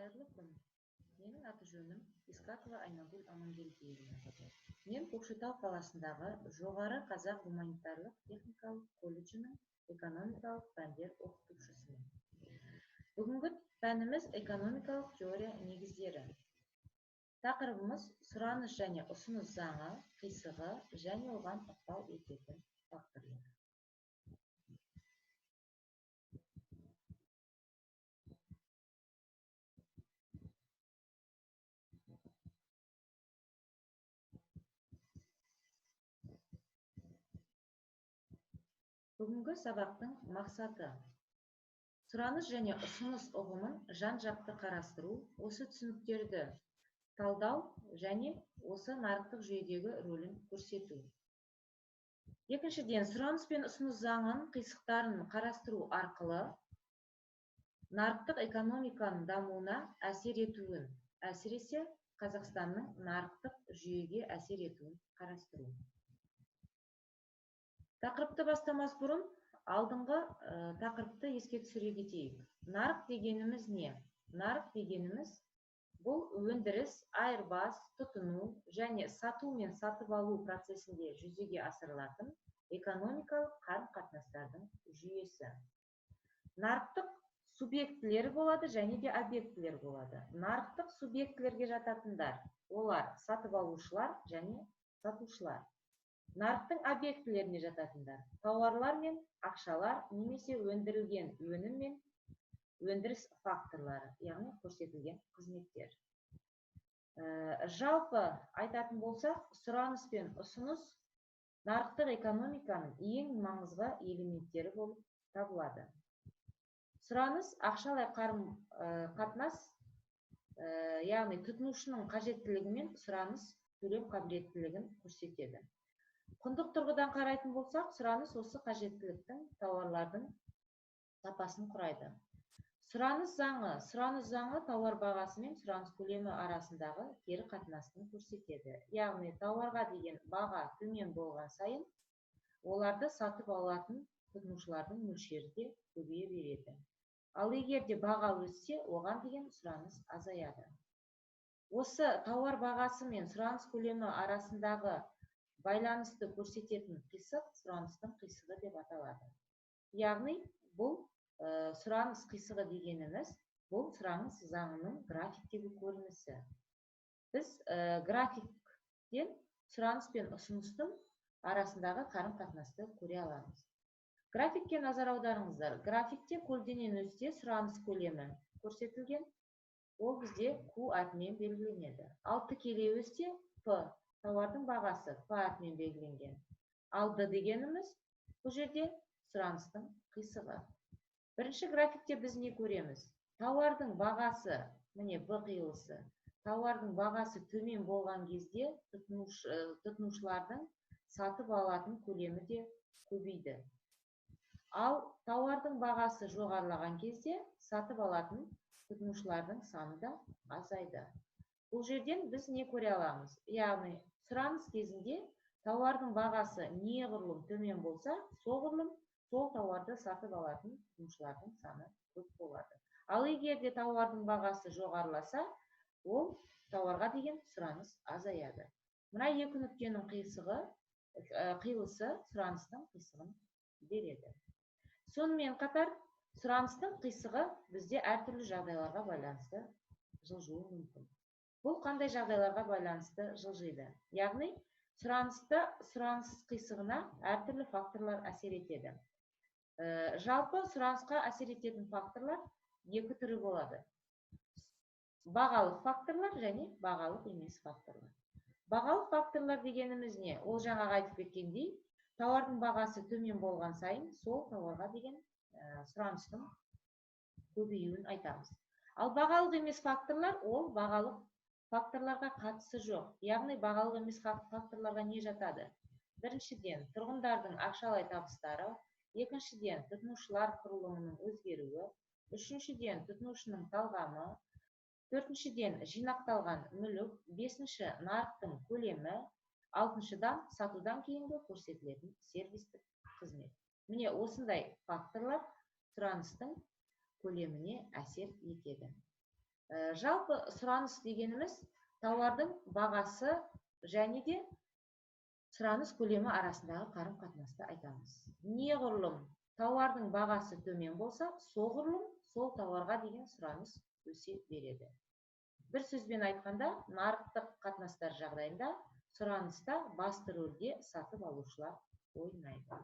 Қайырлы күн. Менің аты-жөнім Искакова Айнагүл Амангелдиевна. Мен Көкшетау қаласындағы Жоғары Қазақ гуманитарлық техникалық колледжінің экономикалық пәндер оқытушысымын. Бүгінгі пәніміз экономикалық теория негіздері. Тақырыбымыз сұраныс және ұсыныс заңы, қисығы және оған ықпал ететін факторлар. Бүгінгі сабақтың мақсаты сұраныс және ұсыныс ұғымын жан-жақты қарастыру, осы түсініктерді талдау және осы нарықтық жүйедегі рөлін көрсету. Екіншіден, сұраныс пен ұсыныс заңын қисықтарын қарастыру арқылы нарықтық экономиканың дамуына әсер етуін, әсіресе Қазақстанның нарықтық жүйеге әсер етуін қарастыру. Тақырыпты бастамас бұрын алдыңғы тақырыпты еске түсіре кетейік. Нарық дегеніміз не? Нарық дегеніміз бұл өндіріс, айырбас, тұтыну және сату мен сатып алу процесінде жүзеге асырылатын экономикалық қарым-қатынастардың жүйесі. Нарықтық субъектілер болады және де объектілер болады. Нарықтық субъектілерге жататындар, олар сатып алушылар және сатушылар. Нарықтың объектілеріне жататындар, тауарлар мен ақшалар немесе өндірілген өнім мен өндіріс факторлары, яғни көрсетілген қызметтер. Жалпы айтатын болсақ, сұраныс пен ұсыныс нарықтық экономиканың ең маңызды элементтері болып табылады. Сұраныс ақшалай қарым-қатынас, яғни тұтынушының қажеттілігі мен сұраныс төлем қабілеттілігін көрсетеді. Құндық тұрғыдан қарайтын болсақ, сұраныс осы қажеттіліктің тауарлардың сапасын құрайды. Сұраныс заңы тауар бағасы мен сұраныс көлемі арасындағы кері қатынасын көрсетеді. Яғни тауарға деген баға төмен болған сайын, оларды сатып алатын тұтынушылардың мөлшері де көбейе береді. Ал егер де баға өссе, оған деген сұраныс азаяды. Осы тауар бағасы мен сұраныс көлемі арасындағы байланысты көрсететін қисық сұраныстың қисығы деп аталады. Яғни бұл сұраныс қисығы дегеніміз бұл сұраныс заңының графиктегі көрінісі. Біз графиктен сұраныс пен ұсыныстың арасындағы қарым-қатынасты көре аламыз. Графикке назар аударыңыздар. Графикте көлденең өсте сұраныс көлемі көрсетілген. Ол бізде Q әрпімен белгіленеді. Ал тікелей өсте P, тауардың бағасы P әрпімен белгіленген. Ал D дегеніміз бұл жерде сұраныстың қисығы. Бірінші графикте біз не көреміз? Тауардың бағасы, міне B қиылысы, тауардың бағасы төмен болған кезде тұтынушылардың сатып алатын көлемі де көбейді. Ал тауардың бағасы жоғарылаған кезде сатып алатын тұтынушылардың саны да азайды. Бұл жерден біз не көре аламыз? Яғни сұраныс кезінде тауардың бағасы неғұрлым төмен болса, соғұрлым сол тауарды сатып алатын тұтынушылардың саны көп болады. Ал егер де тауардың бағасы жоғарыласа, ол тауарға деген сұраныс азаяды. Мына екі нүктенің қиылысы сұраныстың қисығын береді. Сонымен қатар сұраныстың қисығы бізде әртүрлі жағдайларға байланысты жылжуы мүмкін. Бұл қандай жағдайларға байланысты жылжиды? Яғни сұраныс қисығына әртүрлі факторлар әсер етеді. Жалпы сұранысқа әсер ететін факторлар екі түрі болады. Бағалық факторлар және бағалық емес факторлар. Бағалық факторлар дегеніміз не? Ол жаңағы айтып кеткендей, тауардың бағасы төмен болған сайын сол тауарға деген сұраныстың көбеюін айтамыз. Ал бағалық емес факторлар ол бағалық факторларға қатысы жоқ. Яғни бағалық емес факторларға не жатады? Біріншіден, тұрғындардың ақшалай табыстары, екіншіден, тұтынушылар құрылымының өзгеруі, үшіншіден, тұтынушының талғамы, төртіншіден, жинақталған мүлік, бесінші, нарықтың көлемі, алтыншыдан, сатудан кейінгі көрсетілетін сервистік қызмет. Міне осындай факторлар сұраныстың көлеміне әсер етеді. Жалпы сұраныс дегеніміз тауардың бағасы және де сұраныс көлемі арасындағы қарым-қатынасты айтамыз. Неғұрлым тауардың бағасы төмен болса, соғұрлым сол тауарға деген сұраныс өсе береді. Бір сөзбен айтқанда, нарықтық қатынастар жағдайында сұраныста басты рөлде сатып алушылар ойнайды.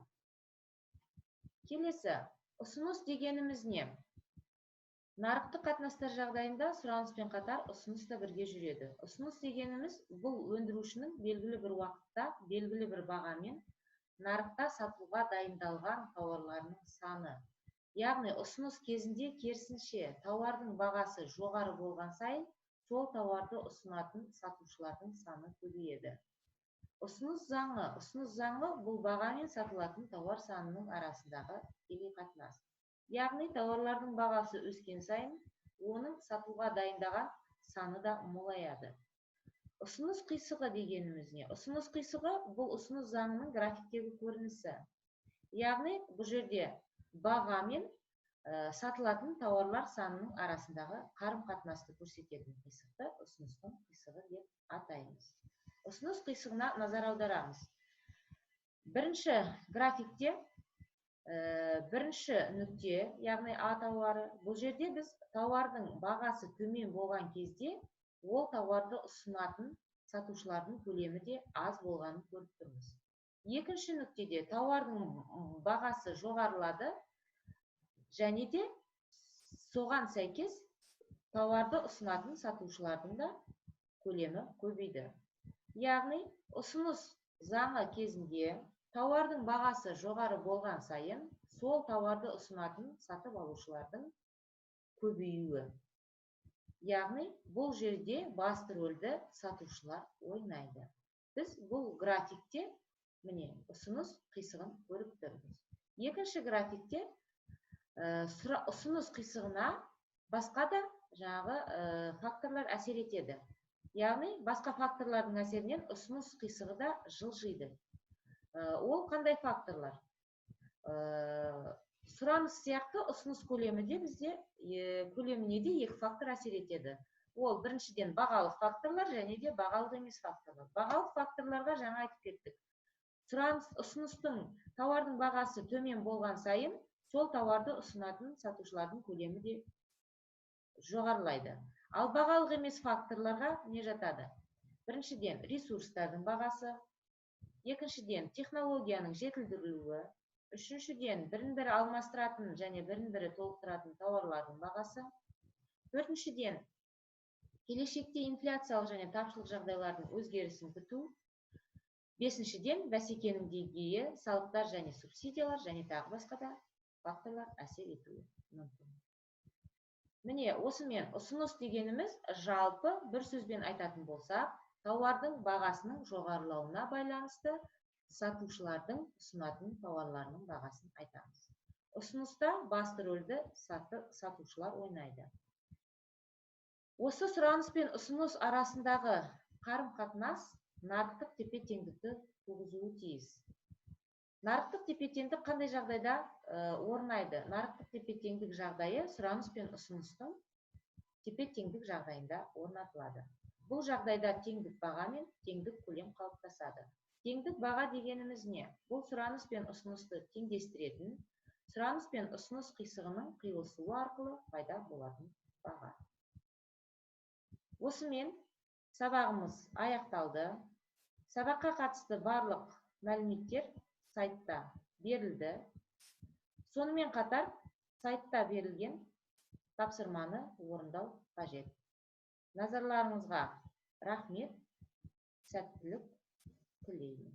Келесі, ұсыныс дегеніміз не? Нарықтық қатынастар жағдайында сұраныспен қатар ұсыныс та бірге жүреді. Ұсыныс дегеніміз бұл өндірушінің белгілі бір уақытта, белгілі бір бағамен нарықта сатуға дайындалған тауарларының саны. Яғни ұсыныс кезінде керісінше тауардың бағасы жоғары болған сайын сол тауарды ұсынатын сатушылардың саны көбейеді. Ұсыныс заңы бұл бағамен сатылатын тауар санының арасындағы тікелей қатынас. Яғни тауарлардың бағасы өскен сайын оның сатуға дайындаған саны да молаяды. Ұсыныс қисығы дегеніміз не? Ұсыныс қисығы бұл ұсыныс заңының графиктегі көрінісі. Яғни бұл жерде баға мен сатылатын тауарлар санының арасындағы қарым-қатынасты көрсететін қисықты ұсыныстың қисығы деп атаймыз. Ұсыныс қисығына назар аударамыз. Бірінші графикте бірінші нүкте, яғни А тауары, бұл жерде біз тауардың бағасы төмен болған кезде ол тауарды ұсынатын сатушылардың көлемі де аз болғанын көріп тұрмыз. Екінші нүктеде тауардың бағасы жоғарылады және де соған сәйкес тауарды ұсынатын сатушылардың да көлемі көбейді. Яғни ұсыныс заңы кезінде тауардың бағасы жоғары болған сайын сол тауарды ұсынатын сатып алушылардың көбеюі. Яғни бұл жерде басты рөлді сатушылар ойнайды. Біз бұл графикте міне ұсыныс қисығын көріп тұрмыз. Екінші графикте ұсыныс қисығына басқа да жаңағы факторлар әсер етеді. Яғни басқа факторлардың әсерінен ұсыныс қисығы да жылжиды. Ол қандай факторлар? Сұраныс сияқты ұсыныс көлемі де бізде көлеміне де екі фактор әсер етеді. Ол біріншіден бағалық факторлар және де бағалық емес факторлар. Бағалық факторларға жаңа айтып кеттік. Сұраныс ұсыныстың тауардың бағасы төмен болған сайын сол тауарды ұсынатын сатушылардың көлемі де жоғарылайды. Ал бағалық емес факторларға не жатады? Біріншіден ресурстардың бағасы, екіншіден технологияның жетілдірілуі, үшіншіден бірін-бірі алмастыратын және бірін-бірі толықтыратын тауарлардың бағасы, төртіншіден келешекте инфляциялық және тапшылық жағдайлардың өзгерісін күту, бесіншіден бәсекенің деңгейі, салықтар және субсидиялар және тағы басқа да факторлар әсер етуі мүмкін. Міне осымен ұсыныс дегеніміз жалпы бір сөзбен айтатын болсақ, тауардың бағасының жоғарылауына байланысты сатушылардың ұсынатын тауарларының бағасын айтамыз. Ұсыныста басты рөлді сатушылар ойнайды. Осы сұраныс пен ұсыныс арасындағы қарым-қатынас нарықтық тепе-теңдікті туғызуы тиіс. Нарықтық тепе-теңдік қандай жағдайда орнайды? Нарықтық тепе-теңдік жағдайы сұраныс пен ұсыныстың тепе-теңдік жағдайында орнатылады. Бұл жағдайда теңдік баға мен теңдік көлем қалыптасады. Теңдік баға дегеніміз не? Бұл сұраныс пен ұсынысты теңдестіретін, сұраныс пен ұсыныс қисығының қиылысуы арқылы пайда болатын баға. Осымен сабағымыз аяқталды. Сабаққа қатысты барлық мәліметтер сайтта берілді. Сонымен қатар сайтта берілген тапсырманы орындау қажет. Назарларыңызға рахмет, сәттілік тілеймін.